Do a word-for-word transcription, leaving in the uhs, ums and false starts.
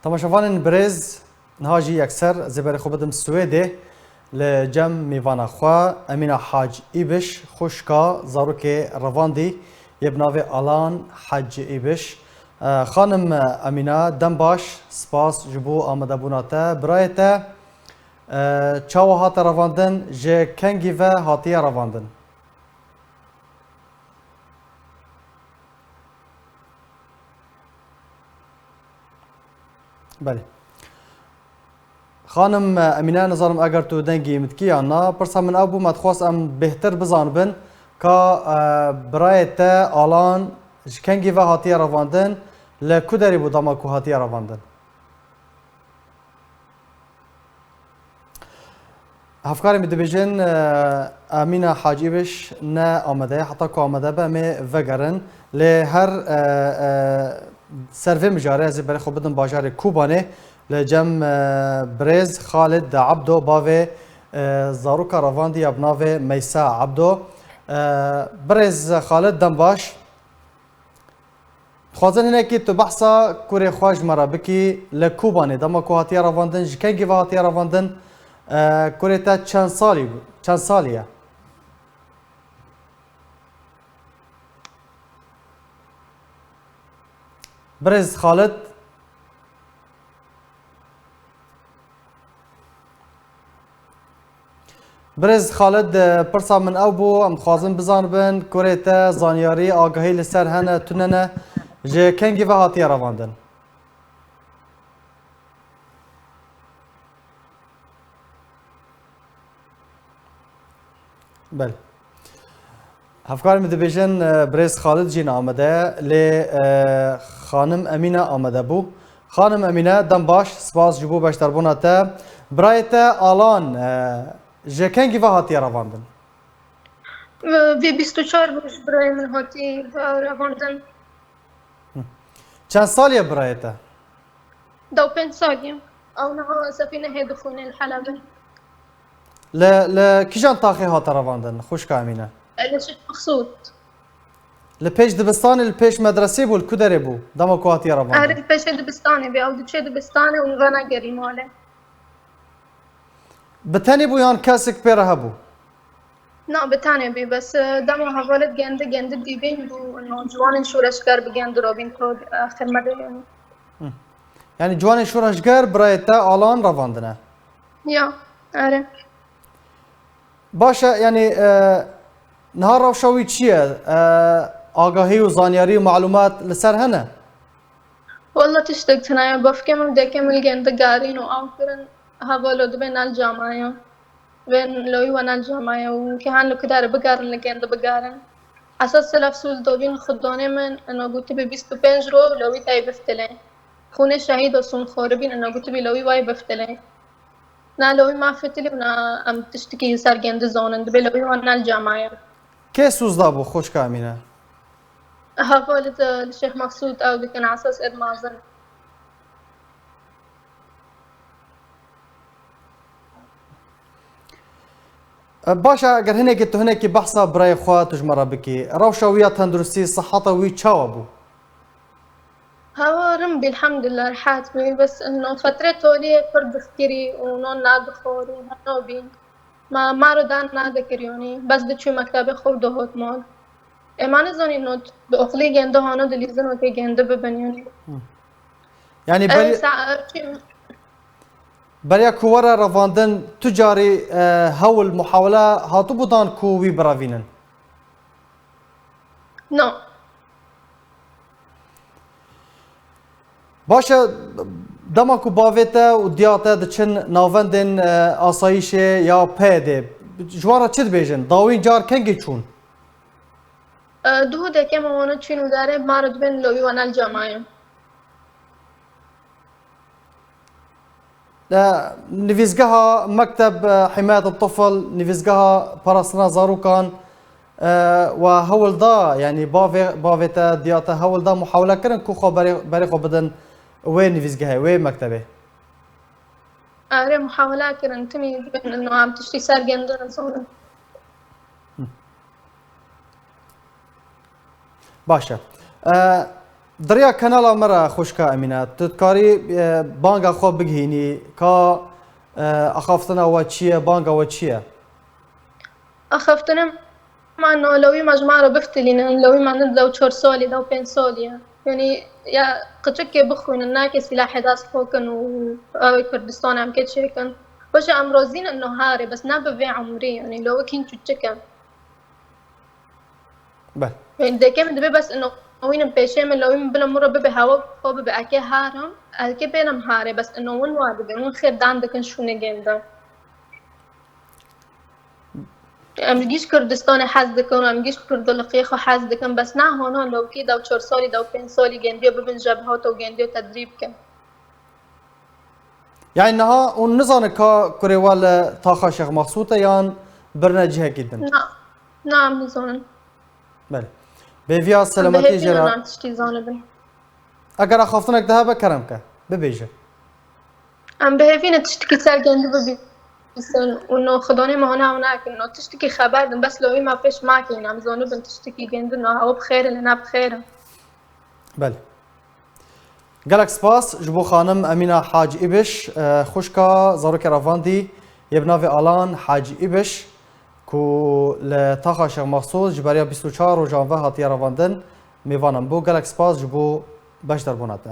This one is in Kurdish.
Temaşevanên birêz, niha jî yekser ez ê berê xwe bidim Swêdê. Li cem mêvana xwe Emîna Hac Îbiş, xwişka zarokê revandî yê bi navê Alan Hac Îbiş. E, Xanim Emîna, dem baş, spas ji bo amadebûna te. Birayê te, e, çawa hate revandin, ji kengî ve hatiye revandin? Belê. Xanim Emîne, nizanim eger tu dengê min dikî yan na. Pirsa min ew bû, me dixwest em bêhtir bizanibin ka, e, birayê te Alan ji kengî ve hatiye revandin, li ku derê bû dema ku hatiye revandin? Hevkarê min dibêjin, e, Emîna Hacî Biş ne amade ye, heta ku amade be, em ê vegerin. Lê her, e, e, ser vê mijarê ez ê berê xwe bidim bajarê Kobanê. Li cem, e, birêz Xalid Abdo, bavê, e, zaroka revandî ya bi navê Meysa Abdo. E, birêz Xalid, dem baş. Dixwazin hinekî tu behsa kurê xwe ji me re bikî, li Kobanê dema ku hatiye revandin, ji kengî ve hatiye revandin, e, kurê te çend salî bû, çend salî ye? Birêz Xalid. Birêz Xalid, e, pirsa min ew bû, em dixwazin bizanibin, kurê te zanyarî, agahî li ser hene, tune ne, ji kengî ve hatiye revandin? Belê. Hevkarê min dibêjin, e, birêz Xalid jî ne amade, lê, e, xanim Emîne amade bû. Xanim Emîne, dem baş, spas ji bo beşdarbûna te. Birayê te Alan, e, ji kengî ve hatiye revandin? Vê bîst û çar roj birayê min hatî revandin. Hı. Çend salî ye birayê te? Deh û pênc salî ye. Ew niha sefînehê dixwîne li Helebê. Li, li kîjan taxê hate revandin, xwişka Emîne? E, li Şêx Mexsûd. Li pêş dibistanê, li pêş medresê bû, li ku derê bû? Dema ku hatiye revandin? Erê, li pêşê dibistanê bê, ew diçê dibistanê û venegerî malê. Bi tenê bû yan kesek pê re hebû? Na, bi tenê bî, bes, e, dema hevalê digende, gende dîvîn bû, no, ciwanên şoreşger bi gende rabîn, to, e, xirmedê, yanî. Hı. Yanî ciwanên şoreşger birayê te Alan revandine? Ya, erê. Baş e, yanî, e, niha rewşa wî çi ye? E, agahî û zanyarî û malûmat li ser hene? Walla tiştek tune ye, bavkê min û dayikê min li gende gerîn û av kirin, heval û dibê ne li cemaye. Bên lawî we ne li cemaye û ke hen li ku derê bigerin, li gende bigerin. Esas selef sûl dobîn xudonê min, ina gotibî bîst û pênc ro lawî te yê biftilê. Xûnê şehîd û sûn xoribîn, ina gotibî lawî we yê biftilê. Na lawî ma fitilî û na em tiştikî ser gende zonin, dibê lawî we ne li cemaye. Kê sûz dabû, xwişka Emîne? Hevalê te li Şêx Mexsûd ew dikin, esas êd mezin. E, baş e, eger hinekî tu hinekî behsa birayê xwe tu ji me re bikî. Rewşa wî ya tenduristî, siheta wî çawa bû? Hewa rin bî, elhamdulillah, rehet bû. Bes no fetrê toliyê pir dixkirî û non nadixwar û heno bî. Ma, ma re dan nadikir, yanî bes diçû mektebê xwe û dihot mal. Ê, ma nizanî not bi oxlî gende hano dilîzin û tê gende bibin, yanî. Hı. Yanî Ew beriya, sa-, çi- beriya ku were revandin tu carî, e, hewl, muhawele hatibû dan ku wî birevînin? No. Baş e, dema ku bavê te û diya te diçin navendên, e, asayîşê ya PYD'ê, ji wan re çi dibêjin? Dawîn car kengî çûn? E, duhû deke me wana çîn û derê ma re dibên lawî wana li cemaye. E, nivîzgeha Mekteb, e, Himayet Tifl, nivîzgeha parastina zarokan, e, we hewl da, yanî bavê, bavê te, diya te hewl da muhawele kirin ku xwe berê, berê xwe bidin wê nivîzgehê, wê mektebê? Erê, muhawele kirin, timî em tiştî ser gende nizanin. Baş e. E, Di riya kanala me re xwişka Emîne, tu dikarî, e, banga xwe bigihînî, ka, e, axaftina we çi ye, banga we çi ye? Axaftina me no lewî me ji me re biftilînin, lewî me ne dew çar salî, dew pênc salî ye. Yanî ya qiçikê bixwînin, nake sîlahê dest xwe kin û ew ê Kurdistan em kê çêkin. Baş e, em razî ne no harê, bes ne bi vê umrî, yanî lewî kîn çûçik e. Bel. Yanî deke min dibe bes ino wînin pêşê min, lewî min bila min re bibe hewa xwe bibe, eke harim, eke bênim harê, bes ino win wa dibe, win xêr dan dikin şûnê gênde. Em ji gîş Kurdistanê hez dikin, em gîş Kurdiliqiyê xwe hez dikin, bes na hona lewkî dew çar salî, dew pênc salî gêndiyo bibin jebhat û gêndiyo tedrîb kin. Yani niha hûn nizanin ka kurê we li taxa Şêx Mexsûd e yan birine cihekî din? Na, na, em nizanin. Belê. Bêviya Em bi selametiyê hêvî jê ne re. Nan tiştî zanibin. Eger axaftinek de hebe kerem ke, bibêje. Em bi hêvî ne tiştekî ser gêndî bibîsin û no xidanê me hona ew nakin. No tiştekî xeber din, bes lewî me pêş makîn. Em zanibin tiştekî gêndî no ew bi xêr e, lê ne bi xêr e. Belê. Gelek spas ji bo xanim Emîna Hac Îbiş, e, xwişka zarokê revandî yê bi navê Alan Hac Îbiş ku li taxa Şêx Mexsûd ji beriya bîst û çar rojan ve hatiye revandin, mêvanan bû. Gelek spas ji bo beşdarbûna te.